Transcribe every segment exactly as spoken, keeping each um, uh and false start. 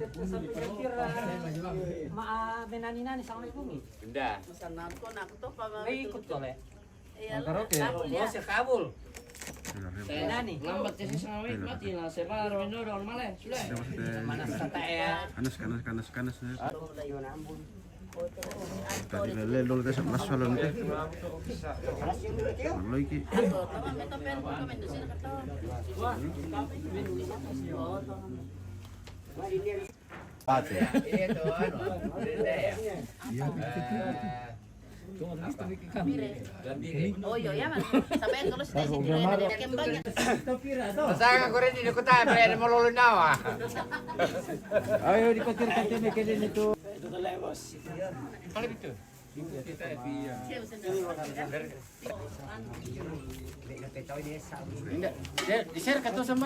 Sampai kira ma menani-nani sama ibu mi. Nda. Ikut tole. Iya, karaoke. Mau si kabul. Menani. Lambat ya, si sama mati lah. Saya malah Rino dong, malah. Sudah. Mana kata ya? Kanas, kanas, kanas, kanas. Tadi lele lo tes mas salon teh. Malu iki. Pate. Iya tuh, anu. Iya, begitu. Oh iya, ya, Mas. Sampai kalau sudah sini kembang. Saya kore di kota, apa yang mau lolo nawa? Ayo dikotir-kotir mikirin itu. Kalau itu. Di-share ka to sama.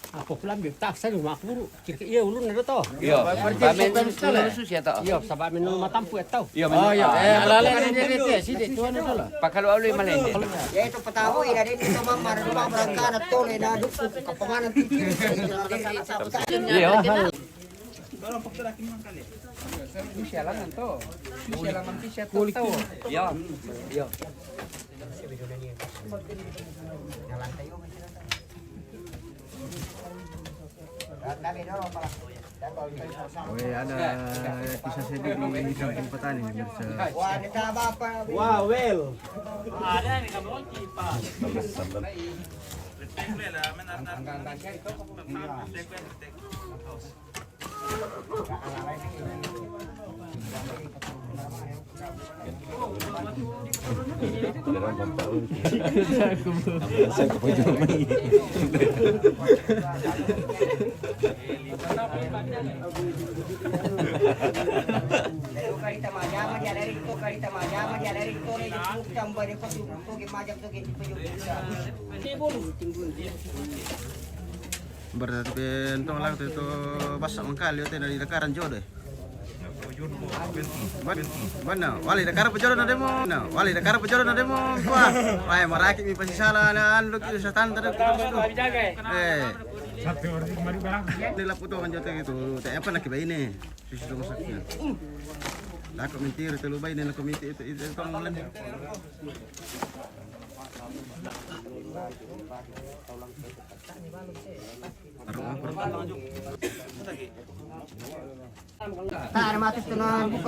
Apa pulang biar tak saya rumah guru. Kira iya ulun ada to. Iya. Bamen susah to. Iya, sabab minum matampu to. Iya. Oh iya. Eh, lale dia dia sih dia tuan itu lah. Pakalu alu malende. Ya itu petahu ya dari itu mama rumah berangkat tole na dukung ke pemana. Iya. Tolong pokok lagi mangkali. Ini sialangan to. Ini sialangan bisa to. Iya. Iya. Oke, ada kisah sedih di kampung petani, pemirsa. Wah, ada apa? Wah, well. Ada nih kamu Pak. Berarti bentong lah tu, tu basa mangkali tu dari dakaran jodoh. Ban-, bana, wali dakar pejodoh na demo. Na, wali dakar pejodoh na demo. Wah, wah, maraki mi pasti salah na anu kita setan tadi kita. Eh. Ini lah putu kan jodoh itu. Tak apa nak kibai ini. Sisi rumah sakit. Lah kok mintir itu lu bayi ni, lah kok mintir itu, itu, itu orang lain. Taruh, taruh. Tak ada mati tu nan buka